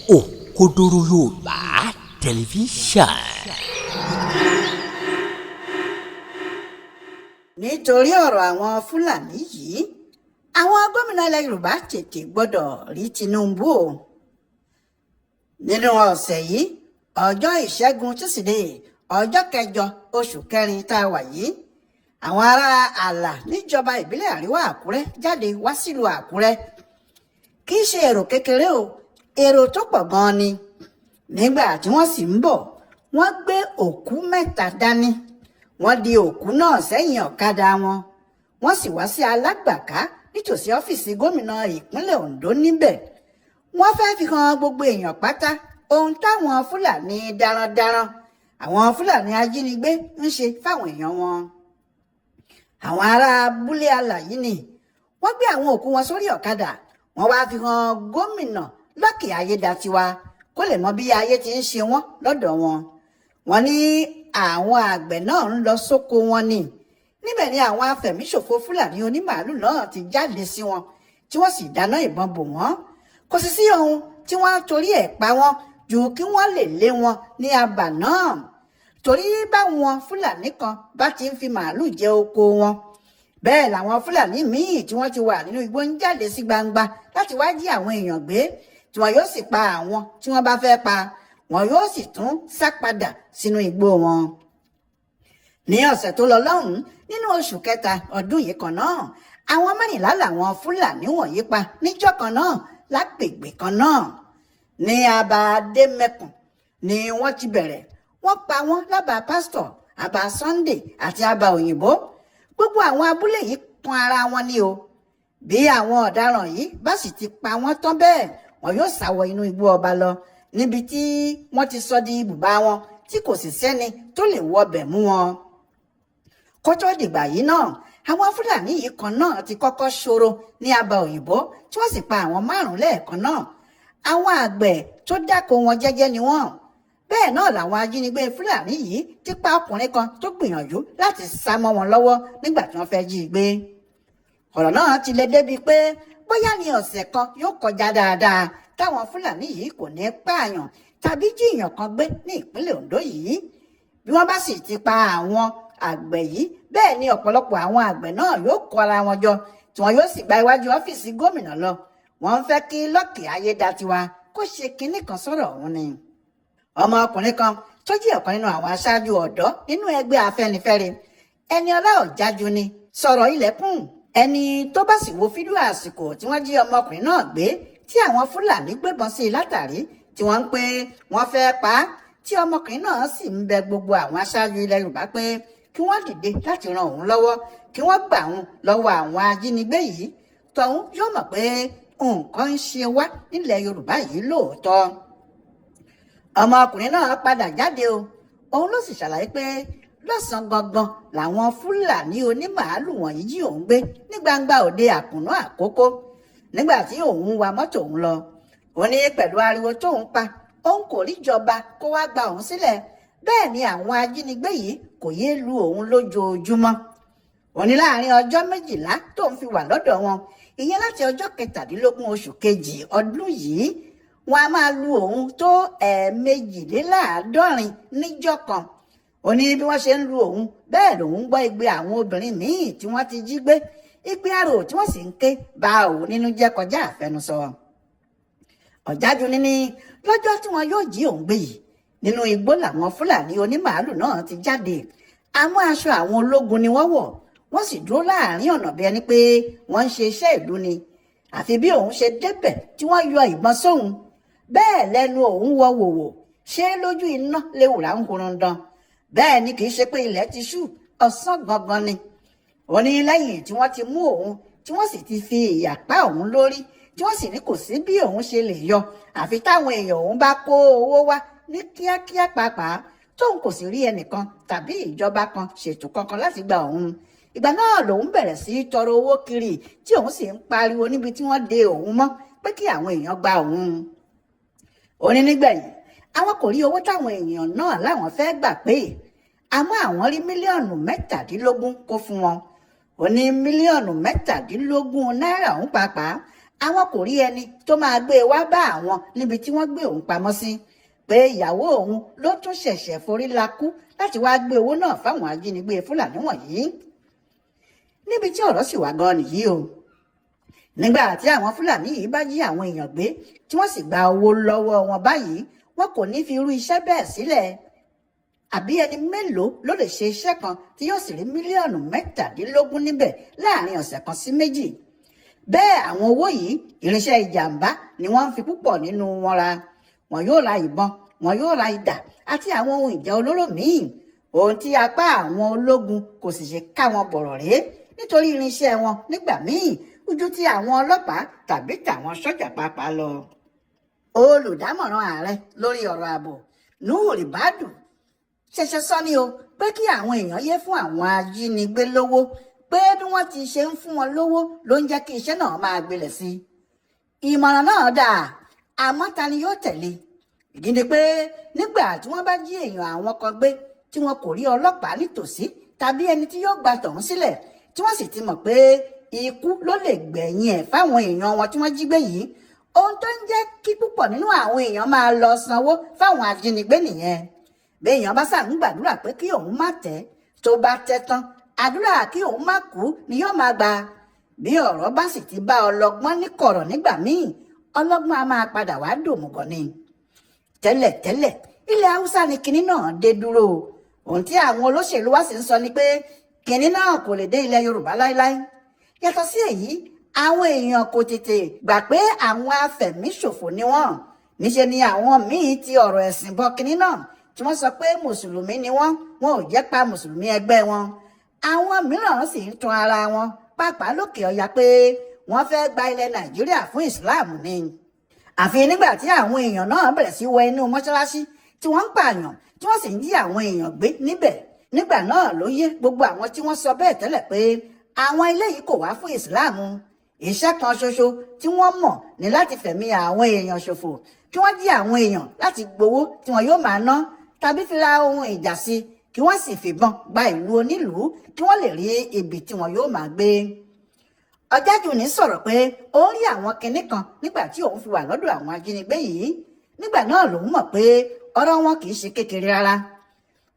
Òkodoro Yorùbá Tẹlifíṣàn. Nítorí ọ̀rọ̀ àwọn Fúlàní yìí, àwọn gómìnà ilẹ̀ Yorùbá tètè gbọ́dọ̀ rí Tinubu o. Nínú ọ̀sẹ̀ yìí, ọjọ́ Ìṣẹ́gun Túsídẹ̀ẹ́, ọjọ́ kẹjọ oṣù kẹrin tá a wà yìí, àwọn ará Àlà níjọba ìbílẹ̀ Àríwá Àkúrẹ́ jáde wá sílùú Àkúrẹ́. Kì í ṣe èrò kékeré o, èrò tó pọ̀ gan-an ni. Nígbà tí wọ́n sì ń bọ̀, wọ́n gbé òkú mẹ́ta dání. Wọ́n di òkú náà sẹ́yìn ọ̀kadà wọn. Wọ́n sì wá sí Alágbàká nítòsí ọ́fíìsì gómìnà ìpínlẹ̀ Ondo níbẹ̀. Wọ́n fẹ́ fi hàn gbogbo èèyàn pátá ohun táwọn Fúlàní darandaran, àwọn Fúlàní ajínigbé ń ṣe fáwọn èèyàn wọn. Àwọn ará abúlé Àlà yìí ni wọ́n gbé àwọn òkú wọn sórí ọ̀kadà. Wọ́n wá fi hàn gómìnà Lucky Ayédatiwa kó lè mọ bí ayé ti ń ṣe wọ́n lọ́dọ̀ wọn. Wọ́n ní àwọn àgbẹ̀ náà ń lọ sóko wọn ni. Níbẹ̀ ni àwọn afẹ̀míṣòfò Fúlàní onímàálù náà ti jáde sí wọn, tí wọ́n sì dáná ìbọn bò wọ́n. Kò sì sí ohun tí wọ́n torí ẹ̀ pa wọ́n ju kí wọ́n lè lé wọn ní abà náà. Torí báwọn Fúlàní kan bá ti ń fi màálù jẹ oko wọn, bẹ́ẹ̀ làwọn Fúlàní míì tí wọ́n ti wà nínú igbó ń jáde sí gbangba láti wá jí àwọn èèyàn gbé, tí wọn yóò sì pa àwọn tí wọ́n bá fẹ́ pa, wọn yóò sì tún sá padà sínú igbó wọn. Ní ọ̀sẹ̀ tó lọ lọ́hùn-ún, nínú oṣù kẹta ọdún yìí kan náà, àwọn 14 làwọn Fúlàní wọ̀nyí pa níjọ́ kan náà lágbègbè kan náà. Ní Abà Adémẹ́kùn ni wọ́n ti bẹ̀rẹ̀. Wọ́n pa wọ́n lábà Pásítọ̀, Abà Sunday àti Abà Òyìnbó. Gbogbo àwọn abúlé yìí kan ara wọn ni o. Bí àwọn ọ̀daràn yìí bá sì ti pa wọ́n tán bẹ́ẹ̀, wọn yóò sá wọ inú igbó ọba lọ níbi tí wọ́n ti sọ di ibùba wọn, tí kò sì sẹ́ni tó lè wọbẹ̀ mú wọn. Kó tó dìgbà yìí náà, àwọn Fúlàní yìí kan náà ti kọ́kọ́ ṣòro ní Abà Òyìnbó, tí wọ́n sì pa àwọn 5 lẹ́ẹ̀kan náà. Àwọn àgbẹ̀ tó dáko wọn jẹ́jẹ́ ni wọ́n. Bẹ́ẹ̀ náà làwọn ajínigbé Fúlàní yìí ti pa ọkùnrin kan tó gbìyànjú láti sá mọ́ wọn lọ́wọ́ nígbà tí wọ́n fẹ́ jí i gbé. Ọ̀rọ̀ náà ti le débi pé bóyá ní ọ̀sẹ̀ kan yóò kọjá dáadáa táwọn Fúlàní yìí kò ní pààyàn tàbí jíìyàn kan gbé ní ìpínlẹ̀ Ondo yìí. Bí wọ́n bá sì ti pa àwọn àgbẹ̀ yìí, bẹ́ẹ̀ ni ọ̀pọ̀lọpọ̀ àwọn àgbẹ̀ náà yóò kó ara wọn jọ, tí wọn yóò sì gba iwájú ọ́fíìsì gómìnà lọ. Wọ́n ń fẹ́ kí Lucky Ayédatiwa kó ṣe kinní kan sọ̀rọ̀ ọ̀hún ni. Ọmọkùnrin kan tó jẹ́ ọ̀kan nínú àwọn aṣáájú ọ̀dọ́ nínú ẹgbẹ́ Afẹ́nifẹ́re, Ẹniọlá Ọ̀jájú ni, sọ̀rọ̀ ilẹ̀kùn. Ẹni tó bá sì wo fídíò àsìkò tí wọ́n jí ọmọkùnrin náà gbé, tí àwọn Fúlàní gbébọn sí i látàrí, tí wọ́n ń pé wọ́n fẹ́ pa á, tí ọmọkùnrin náà sì ń bẹ gbogbo àwọn aṣáájú ilẹ̀ Yorùbá pé kí wọ́n dìde láti ran òun lọ́wọ́, kí wọ́n gbà òun lọ́wọ́ àwọn ajínigbé yìí, tọ̀hún yóò mọ̀ pé nǹkan ń ṣe wá nílẹ̀ Yorùbá yìí lóòótọ́. Ọmọkùnrin náà padà jáde o. Òun ló sì ṣàlàyé pé lọ́sàn-án gangan làwọn Fúlàní onímàálù wọ̀nyí jí òun gbé ní gbangba òde Àkùnà Àkókó nígbà tí òun wa mọ́tò òun lọ. Ó ní pẹ̀lú ariwo tóun pa, òun kò ríjọba kó wá gba òun sílẹ̀. Bẹ́ẹ̀ ni àwọn ajínigbé yìí kò yéé lu òun lójoojúmọ́. Ó ní láàrin ọjọ́ 12 tóun fi wà lọ́dọ̀ wọn, ìyẹn láti ọjọ́ 17 oṣù kejì ọdún yìí, wọn a máa lu òun tó 172 níjọ́ kan. Ó ní bí wọ́n ṣe ń lu òun bẹ́ẹ̀ lòun gbọ́ igbe àwọn obìnrin míì tí wọ́n ti jí gbé, igbe arò tí wọ́n sì ń ké ba òun nínú jẹ́ kọjá àfẹnusọ. Ọ̀jájú ní lọ́jọ́ tí wọn yóò jí òun gbé yìí, nínú igbó làwọn Fúlàní onímàálù náà ti jáde. Àwọn aṣọ àwọn ológun ni wọ́n wọ̀, wọ́n sì dúró láàrin ọ̀nà bí ẹni pé wọ́n ń ṣe iṣẹ́ ìlú ni. Àfi bí òun ṣe débẹ̀ tí wọ́n yọ ìbọn sóhun, bẹ́ẹ̀ lẹ́nu òun wọ wòwò, ṣé lójú iná léwùrà ń hurun dán. Bẹ́ẹ̀ ni kì í ṣe pé ilẹ̀ ti ṣú, ọ̀sán gangan ni. Ó ní lẹ́yìn tí wọ́n ti mú òun, tí wọ́n sì ti fi ìyà pa òun lórí, tí wọ́n sì ní kò sí bí òun ṣe lè yọ àfi táwọn èèyàn òun bá kó owó wá ní kíákíá pàápàá, tóun kò sì rí ẹnìkan tàbí ìjọba kan ṣètò kankan láti gba òun. Ìgbà náà lòun bẹ̀rẹ̀ sí í tọrọ owó kiri, tí òun sì ń pariwo níbi tí wọ́n de òun mọ́ pé kí àwọn èèyàn gba òun. Ó ní nígbẹ̀yìn àwọn kò rí owó táwọn èèyàn náà láwọn fẹ́ gbà pé, àmọ́ àwọn rí mílíọ̀nù 17 kó fún wọn. Ó ní mílíọ̀nù 17 náírà òun pàápàá, Àwọn kò rí ẹni tó máa gbé e wá bá àwọn níbi tí wọ́n gbé òun pamọ́ sí, pé ìyàwó òun ló tún ṣẹ̀ṣẹ̀ forí lakú láti wá gbé owó náà fáwọn ajínigbé Fúlàní wọ̀nyí. Níbi tí ọ̀rọ̀ sì wà gan nìyí o. Nígbà tí àwọn Fúlàní yìí bá jí àwọn èèyàn gbé tí wọ́n sì gba owó lọ́wọ́ wọn báyìí, wọn kò ní fi irú iṣẹ́ bẹ́ẹ̀ sílẹ̀. Àbí ẹni mélòó ló lè ṣe iṣẹ́ kan tí yóò sì rí 17 mílíọ̀nù níbẹ̀ láàrin ọ̀sẹ̀ kan sí méjì? Bẹ́ẹ̀ àwọn owó yìí, irinṣẹ́ ìjàmbá ni wọ́n ń fi púpọ̀ nínú wọn ra. Wọn yóò ra ìbọn, wọn yóò ra idà àti àwọn ohun ìjà olóró míì. Ohun tí apá àwọn ológun kò sì ṣe ká wọn bọ̀rọ̀ rèé, nítorí irinṣẹ́ wọn nígbà míì ojú tí àwọn ọlọ́pàá tàbí tàwọn sọ́jà pàápàá lọ. Olùdámọ̀ràn ààrẹ lórí ọ̀rọ̀ ààbò, Nuhu Ribadu, ṣẹ̀ṣẹ̀ sọ ni o pé kí àwọn èèyàn yé fún àwọn ajínigbé lówó, pé bí wọ́n ti ṣe ń fún wọn lówó ló ń jẹ́ kí iṣẹ́ náà máa gbilẹ̀ sí i. Ìmọ̀ràn náà dáa, àmọ́ ta ni yóò tẹ̀lé? Ìdí ni pé nígbà tí wọ́n bá jí èèyàn àwọn kan gbé tí wọn kò rí ọlọ́pàá nítòsí tàbí ẹni tí yóò gba tọ̀hún sílẹ̀, tí wọ́n sì ti mọ̀ pé ikú ló lè gbẹ̀yìn ẹ̀ fáwọn èèyàn wọn tí wọ́n jí gbé yìí, ohun tó ń jẹ́ kí púpọ̀ nínú àwọn èèyàn máa lọ sanwó fáwọn ajínigbé nìyẹn. Béèyàn bá sà ń gbàdúrà pé kí òun má tẹ́, tó bá tẹ́ tán, àdúrà kí òun má kú ni yóò máa gbà. Bí ọ̀rọ̀ bá sì ti bá ọlọ́gbọ́n ní kọ̀rọ̀ nígbà míì, ọlọ́gbọ́n á máa padà wá dòmùgọ̀ ni. Tẹ́lẹ̀tẹ́lẹ̀, ilẹ̀ Haúsá ni kinní náà dé dúró. Ohun tí àwọn olóṣèlú wá sì ń sọ ni pé kinní náà kò lè dé ilẹ̀ Yorùbá láéláé. Yàtọ̀ sí èyí, àwọn èèyàn kò tètè gbà pé àwọn afẹ̀míṣòfò ni wọ́n. Níṣe ni àwọn míín ti ọ̀rọ̀ ẹ̀sìn bọ kinní náà, tí wọ́n sọ pé mùsùlùmí ni wọ́n, wọn ò jẹ́ pa mùsùlùmí ẹgbẹ́ wọn. Àwọn mìíràn sì ń tan ara wọn, pàápàá lókè ọya, pé wọ́n fẹ́ gba ilẹ̀ Nàìjíríà fún Islam ni. Àfi nígbà tí àwọn èèyàn náà bẹ̀rẹ̀ sí wọ inú mọ́ṣáláṣí, tí wọ́n ń pààyàn, tí wọ́n sì ń jí àwọn èèyàn gbé níbẹ̀, nígbà náà ló yé gbogbo àwọn tí wọ́n sọ bẹ́ẹ̀ tẹ́lẹ̀ pé àwọn eléyìí kò wá fún Islam. Iṣẹ́ kan ṣoṣo tí wọ́n mọ̀ ní láti fẹ̀mí àwọn èèyàn ṣòfò, kí wọ́n jí àwọn èèyàn láti gbowó tí wọn yóò máa ná tàbí fi ra ohun ìjà sí, kí wọ́n sì fìbọn gba ìlú onílùú kí wọ́n lè rí ibi tí wọn yóò máa gbé. Ọ̀jájúní sọ̀rọ̀ pé ó ń rí àwọn kinní kan nígbà tí òun fi wà lọ́dọ̀ àwọn ajínigbé yìí. Nígbà náà lòun mọ̀ pé ọ̀rọ̀ wọn kì í ṣe kékeré rárá.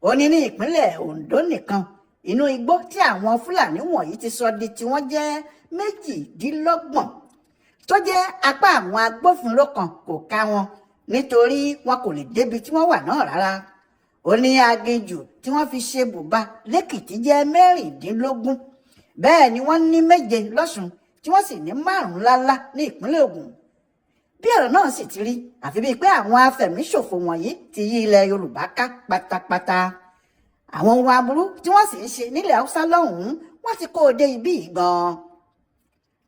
Ó ní ní ìpínlẹ̀ Ondo nìkan, inú igbó tí àwọn Fúlàní wọ̀nyí ti sọ di tiwọn jẹ́ 28, tó jẹ́ apá àwọn agbófinró kan kò ká wọn, nítorí wọn kò lè débi tí wọ́n wà náà rárá. Ó ní aginjù tí wọ́n fi ṣe bùbá lẹ́kìtì jẹ́ 16, bẹ́ẹ̀ ni wọ́n ní 7 lọ́ṣun, tí wọ́n sì ní 5 ńláńlá ní ìpínlẹ̀ Ògùn. Bí ọ̀rọ̀ náà sì ti rí, àfi bíi pé àwọn afẹ̀míṣòfò wọ̀nyí ti yí ilẹ̀ Yorùbá ká pátápátá. Àwọn ohun aburú tí wọ́n sì ń ṣe nílẹ̀ Haúsá lọ́hùn-ún, wọ́n ti kó o dé ibí yìí gan-an.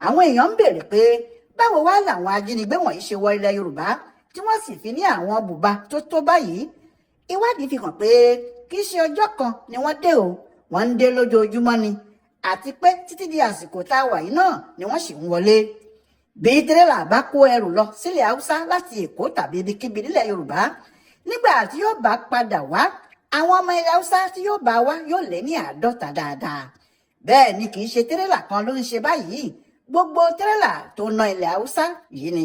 Àwọn èèyàn ń béèrè pé báwo wá làwọn ajínigbé wọ̀nyí ṣe wọ ilẹ̀ Yorùbá tí wọ́n sì fi ní àwọn bùbá tó tó báyìí? Ìwádìí fi hàn pé kì í ṣe ọjọ́ kan ni wọ́n dé o, wọ́n ń dé lójoojúmọ́ ni, àti pé títí di àsìkò tá a wà yìí náà ni wọ́n sì ń wọlé. Bí tírélà bá kó ẹrù lọ sílẹ̀ Haúsá láti Èkó tàbí ibikíbi nílẹ̀ Yorùbá, nígbà tí yóò bá padà wá, àwọn ọmọ ilẹ̀ Haúsá tí yóò bá wá yóò lé ní 50 dáadáa. Bẹ́ẹ̀ ni kì í ṣe tírélà kan ló ń ṣe báyìí, gbogbo tírélà tó ná ilẹ̀ Haúsá yìí ni.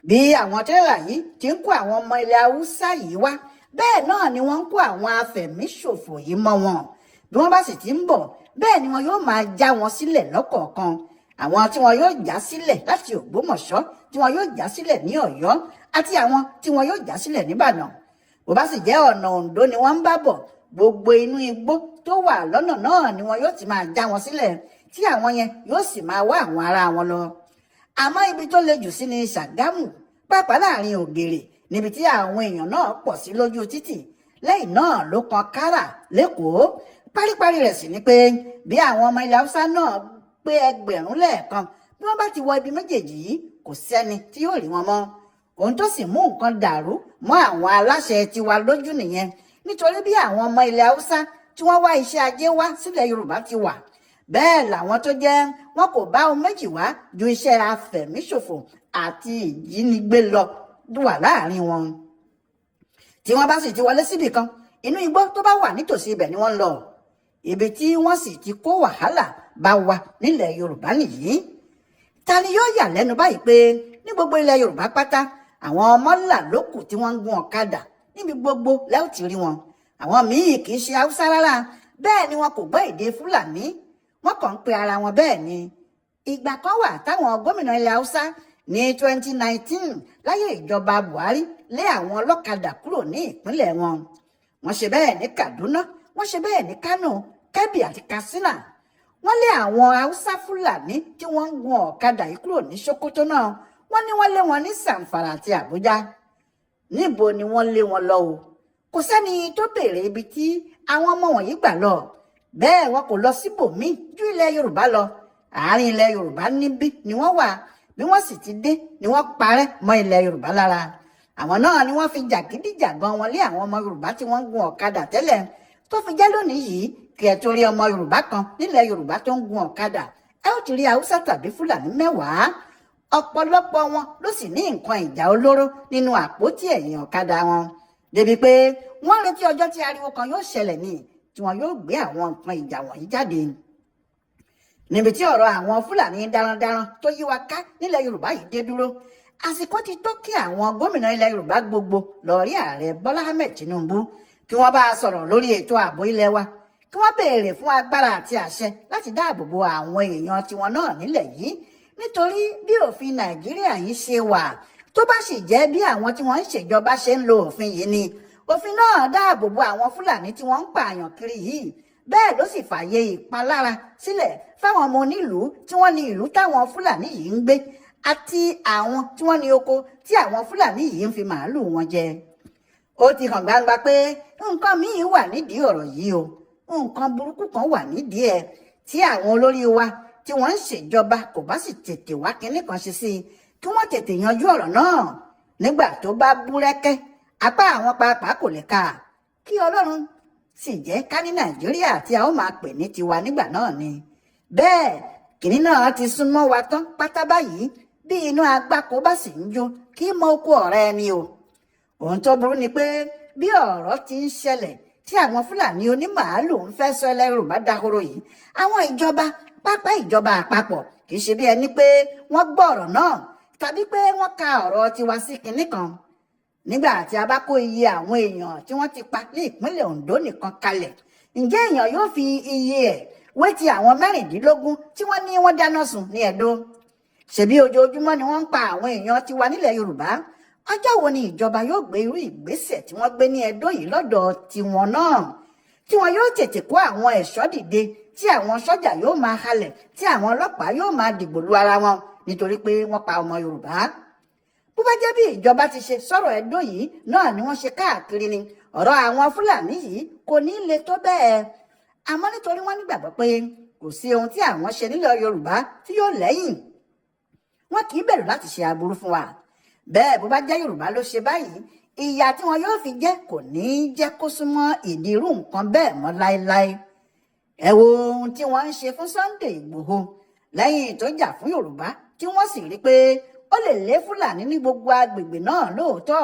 Bí àwọn tírélà yìí ti ń kó àwọn ọmọ ilẹ̀ Haúsá yìí wá, bẹ́ẹ̀ náà ni wọ́n ń kó àwọn afẹ̀míṣòfò yìí mọ́ wọn. Bí wọ́n bá sì ti ń bọ̀, bẹ́ẹ̀ ni wọn yóò máa já wọn sílẹ̀ lọ́kọ̀ọ̀kan. Àwọn tí wọn yóò já sílẹ̀ láti Ògbómọ̀ṣọ́, tí wọn yóò já sílẹ̀ ní Ọ̀yọ́, àti àwọn tí wọn yóò já sílẹ̀ nìbàdàn. Bó bá sì jẹ́ ọ̀nà Oǹdó ni wọ́n ń bá bọ̀, gbogbo inú igbó tó wà lọ́nà náà ni wọn yóò ti máa já wọn sílẹ̀, tí àwọn yẹn yóò sì máa wá àwọn ará wọn lọ. Àmọ́ ibi tó le jù sí ni Ṣàgámù, pàápàá láàrin Ògèrè, níbi tí àwọn èèyàn náà pọ̀ sí lójú títì. Lẹ́yìn náà ló kan Kárà lẹ́kọ̀ọ́. Paríparí rẹ̀ sì ni pé bí àwọn ọmọ ilẹ̀ Haúsá náà pé 1,000 lẹ́ẹ̀kan, bí wọ́n bá ti wọ ibi méjèèjì yìí, kò sẹ́ni tí yóò rí wọn mọ́. Ohun tó sì mú nǹkan dàrú mọ́ àwọn aláṣẹ tiwa lójú nìyẹn, nítorí bí àwọn ọmọ ilẹ̀ Haúsá tí wọ́n wá iṣẹ́ ajé wá sílẹ̀ Yorùbá ti wà, bẹ́ẹ̀ làwọn tó jẹ́ wọn kò bá ohun méjì wá ju iṣẹ́ afẹ̀míṣòfò àti ìjínigbé lọ wà láàrin wọn. Tí wọ́n bá sì ti wọlé síbì kan, inú igbó tó bá wà nítòsí ibẹ̀ ni wọ́n ń lọ. Ibi tí wọ́n sì ti kó wàhálà bá wa nílẹ̀ Yorùbá nìyí. Ta ni yóò yà lẹ́nu báyìí pé ní gbogbo ilẹ̀ Yorùbá pátá, àwọn mọ́là ló kù tí wọ́n ń gun ọ̀kadà? Níbi gbogbo lẹ́ ò ti rí wọn. Àwọn míì kì í ṣe Haúsá rárá, bẹ́ẹ̀ ni wọn kò gbọ́ èdè Fúlàní, wọ́n kàn ń pe ara wọn bẹ́ẹ̀ ni. Ìgbà kan wà táwọn gómìnà ilẹ̀ Haúsá ní 2019 láyé ìjọba Buhari lé àwọn ọlọ́kadà kúrò ní ìpínlẹ̀ wọn. Wọ́n ṣe bẹ́ẹ̀ ní Kaduna, wọ́n ṣe bẹ́ẹ̀ ní Kano, Kebbi àti Katsina. Wọ́n lé àwọn Haúsá Fúlàní tí wọ́n ń gun ọ̀kadà yìí kúrò ní Sokoto náà. Wọ́n ní wọ́n lé wọn ní Zamfara àti Àbújá. Níbo ni wọ́n lé wọn lọ o? Kò sẹ́ni tó béèrè ibi tí àwọn ọmọ wọ̀nyí gbà lọ. Bẹ́ẹ̀ wọn kò lọ síbòmíì ju ilẹ̀ Yorùbá lọ. Àárín ilẹ̀ Yorùbá níbí ni wọ́n wà. Bí wọ́n sì ti dé ni wọ́n parẹ́ mọ́ ilẹ̀ Yorùbá lára. Àwọn náà ni wọ́n fi jàgídíjàgan wọn lé àwọn ọmọ Yorùbá tí wọ́n ń gun ọ̀kadà tẹ́lẹ̀, tó fi jẹ́ lónìí yìí, kí ẹ tó rí ọmọ Yorùbá kan nílẹ̀ Yorùbá tó ń gun ọ̀kadà, ẹ ó ti rí Haúsá tàbí Fúlàní 10. Ọ̀pọ̀lọpọ̀ wọn ló sì ní nǹkan ìjà olóró nínú àpótí ẹ̀yìn ọ̀kadà wọn, débi pé wọ́n retí ọjọ́ tí ariwo kan yóò ṣẹlẹ̀ ní tí wọn yóò gbé àwọn nǹkan ìjà wọ̀nyí jáde. Níbi tí ọ̀rọ̀ àwọn Fúlàní darandaran tó yí wa ká nílẹ̀ Yorùbá yìí dé dúró, àsìkò ti tó kí àwọn gómìnà ilẹ̀ Yorùbá gbogbo lọ rí Ààrẹ Bọ́lá Ahmed Tinubu, kí wọ́n bá a sọ̀rọ̀ lórí ètò ààbò ilẹ̀ wa, kí wọ́n béèrè fún agbára àti àṣẹ láti dáàbò bo àwọn èèyàn tiwọn náà nílẹ̀ yìí. Nítorí bí òfin Nàìjíríà yìí ṣe wà, tó bá sì jẹ́ bí àwọn tí wọ́n ń ṣèjọba ṣe ń lo òfin yìí ni, òfin náà dáàbò bo àwọn Fúlàní tí wọ́n ń pààyàn kiri yìí, bẹ́ẹ̀ ló sì fààyè ìpalára sílẹ̀ fáwọn ọmọ onílùú tí wọ́n ní ìlú táwọn Fúlàní yìí ń gbé àti àwọn tí wọ́n ní oko tí àwọn Fúlàní yìí ń fi màálù wọn jẹ. Ó ti hàn gbangba pé nǹkan míì wà nídìí ọ̀rọ̀ yìí o. Nǹkan burúkú kan wà nídìí ẹ̀. Tí àwọn olórí wa tí wọ́n ń ṣèjọba kò bá sì tètè wá kinní kan ṣe sí i, kí wọ́n tètè yanjú ọ̀rọ̀ náà nígbà tó bá búrẹ́kẹ́, apá àwọn pàápàá kò lè kà. Kí Ọlọ́run sì jẹ́ ká ní Nàìjíríà tí a ó máa pè ní tiwa nígbà náà ni. Bẹ́ẹ̀ kìnní náà ti súnmọ́ wa tán pátá báyìí. Bí inú agbáko bá sì ń jó, kí mọ oko ọ̀rẹ́ ẹni o. Ohun tó burú ni pé bí ọ̀rọ̀ ti ń ṣẹlẹ̀ tí àwọn Fúlàní onímàálù ń fẹ́ sọ ilẹ̀ Yorùbá dahoro yìí, àwọn ìjọba, pápá ìjọba àpapọ̀, kì í ṣe bí ẹni pé wọ́n gbọ́ ọ̀rọ̀ náà tàbí pé wọ́n ka ọ̀rọ̀ tiwa sí kinní kan. Nígbà tí a bá kó iye àwọn èèyàn tí wọ́n ti pa ní ìpínlẹ̀ Ondo nìkan kalẹ̀, ǹjẹ́ èèyàn yóò fi iye ẹ̀ wé ti àwọn 16 tí wọ́n ní wọ́n dáná sun ní Ẹdó? Ṣebí ojoojúmọ́ ni wọ́n ń pa àwọn èèyàn tiwa nílẹ̀ Yorùbá. Ọjọ́ wo ni ìjọba yóò gbé irú ìgbésẹ̀ tí wọ́n gbé ní Ẹdó yìí lọ́dọ̀ tiwọn náà, tí wọn yóò tètè kó àwọn ẹ̀ṣọ́ dìde, tí àwọn sọ́jà yóò máa halẹ̀, tí àwọn ọlọ́pàá yóò máa dìgbò lu ara wọn nítorí pé wọ́n pa ọmọ Yorùbá? Bó bá jẹ́ bí ìjọba ti ṣe sọ̀rọ̀ Ẹdó yìí náà ni wọ́n ṣe káàkiri ni, ọ̀rọ̀ àwọn Fúlàní yìí kò ní le tó bẹ́ẹ̀. Àmọ́ nítorí wọ́n nígbàgbọ́ pé kò sí ohun tí àwọn ṣe nílẹ̀ Yorùbá tí yóò lẹ́yìn, wọn kì í bẹ̀rù láti ṣe aburú fún wa. Bẹ́ẹ̀ bó bá jẹ́ Yorùbá ló ṣe báyìí, ìyà tí wọn yóò fi jẹ kò ní í jẹ́ kó súnmọ́ ìdí irú nǹkan bẹ́ẹ̀ mọ́ láéláé. Ẹ wo ohun tí wọ́n ń ṣe fún Sunday Ìgbòho lẹ́yìn tó jà fún Yorùbá, tí wọ́n sì rí pé ó lè lé Fúlàní ní gbogbo agbègbè náà lóòótọ́.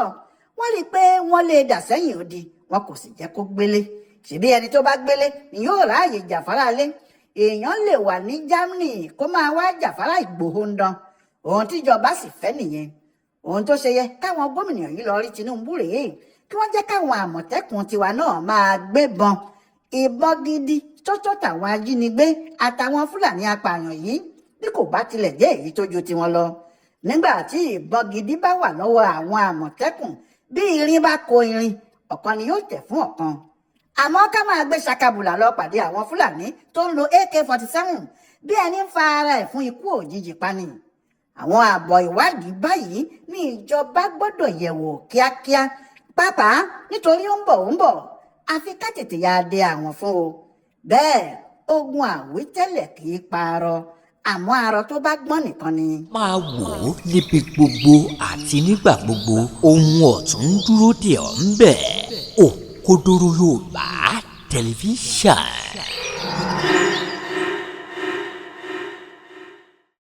Wọ́n rí i pé wọ́n lè dà sẹ́yìn odi, wọn kò sì jẹ́ kó gbélé. Ṣèbí ẹni tó bá gbélé ni yóò ráàyè jà fáralé. Èèyàn lè wà ní Germany kó máa wá jà fárá Ìgbòho ń dán. Ohun tíjọba sì fẹ́ nìyẹn. Ohun tó ṣe yẹ káwọn gómìnà yìí lọ rí Tinubu rèé, kí wọ́n jẹ́ káwọn Àmọ̀tẹ́kùn tiwa náà máa gbébọn, ìbọn gidi tó tó tàwọn ajínigbé àtàwọn Fúlàní apààyàn yìí, bí kò bá tilẹ̀ jẹ́ èyí tó ju tiwọn lọ. Nígbà tí ìbọn gidi bá wà lọ́wọ́ àwọn Àmọ̀tẹ́kùn, bí irin bá kó irin, ọ̀kan ni yóò tẹ̀ fún ọ̀kan. Àmọ́ ká máa gbé ṣakabùlà lọ pàdé àwọn Fúlàní tó ń lo AK-47, bí ẹni ń fa ara ẹ̀ fún ikú òjijì pani. Àwọn àbọ̀ ìwádìí báyìí ní ìjọba gbọ́dọ̀ yẹ̀wò kíákíá, pàápàá nítorí ó ń bọ̀, ó ń bọ̀. Àfi ká tètè ya dé àwọn fún o. Bẹ́ẹ̀ ogun àwítẹ́lẹ̀ kì í parọ́, àmọ́ arọ tó bá gbọ́n nìkan ni. Máa wò ó níbi gbogbo àti nígbà gbogbo. Ohun ọ̀tun ń dúró dè ọ́ ń bẹ̀. Òkodoro Yorùbá Tẹlifíṣàn.